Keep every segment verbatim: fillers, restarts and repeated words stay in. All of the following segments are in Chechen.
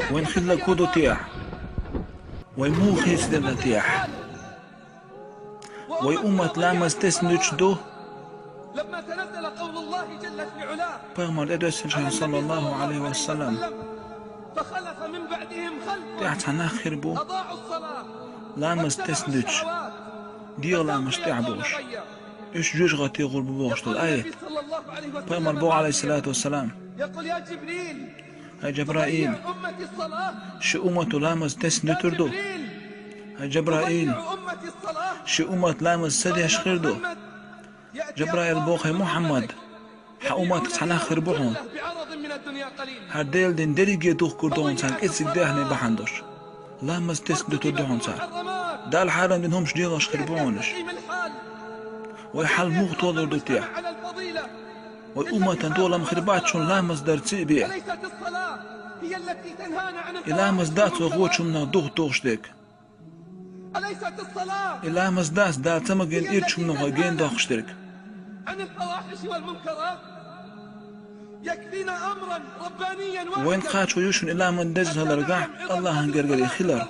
Вайн хилла куду тӀехь? Вай муха хийцаделла тӀехь? Вай уммат ламаз тесна дуьтуш ду? Пайхамар тӀедоьссинчу хенахь, саллаллаху Ӏалайхи ва саллам, тӀехь цхьа нах хир бу, ламаз тесна дуьтуш, дегӀан ламазаш тӀехь бохуш, уьш жоьжахате гӀур бу бохуш долу аят. Пайхамар боху, Ӏалайхиссалату вассалам: «Хьай Жабраил, ши уммато ламаз тесна дуьтур ду? Хьай Жабраил, ши уммат ламаз ца деш хир ду?» Жабраил боху: «Хьай Мухьаммад, хьан умматах цхьа нах хир бу хьуна, хӀара Делан дин дерриге духкур ду хьуна царна кӀеззиг даьхни бахьана долуш. Ламаз тесна дуьтур ду хьуна цара. Далла хьарам дина хӀумаш дегӀаш хир бу хьуна уьш. Вай хьал муха толур ду те? Вай умматан долам хир бац шуна ламаз дарций бен? И ламаз дац вай гӀочу хӀуманах дух дохуш дерг? И ламаз дац Дала ца магийна ирчу хӀуманах вай гена доккхуш дерг?» Вайна кхачо ю шуна и ламаз деза хиларгахь Аллахьан гергара и хилар.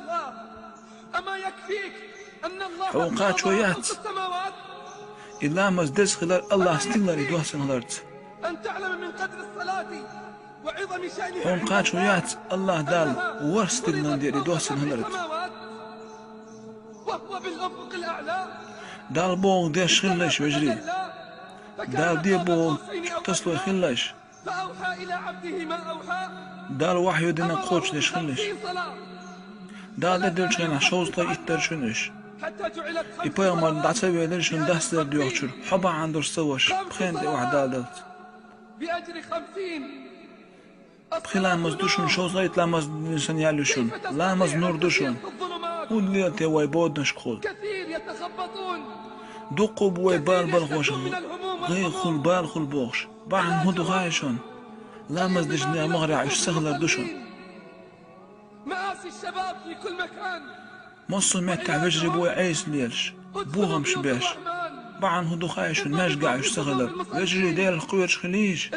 Хьуна кхачо яц и ламаз деза хилар Аллахь стигалара и доссина хиларца? Хьуна кхачо яц Аллахь Далла ворхӀ стигалан дера и доссина хиларца? Далла бохург деш хилалаш, вежарий. Далла де бохург чу тасалой хилалаш. Далла вахьйу дина кхочушдеш хилалаш. Далла тӀедиллинчу хенахь шовзткъе итт дара шуна уьш. И пайхамар дӀа ца велира шуна дас дар доьхучуьра, хьо бахьана долуш ца ваша, пхенна тӀе охьа Далла даллалц. Пхи ламаз ду шуна, шовзткъе итт ламаз дина санна ял ю шуна. Ламаз нур ду шуна. ХӀунда лела те вай боданашкахула? Дуккха а бу вай балбалхоша, гӀайгӀахула, балахула бохуш. Бахьана хӀун ду хаьий шуна? Ламаз дечу нехан махарехь уьш ца хилар ду шуна. Массо а меттехь вежарий бу вай Ӏеса лелаш, бохамаш беш. Бахьана хӀун ду хаьий шуна маьждигехь уьш ца хилар? Вежарий Делах кхоьруш хилийша.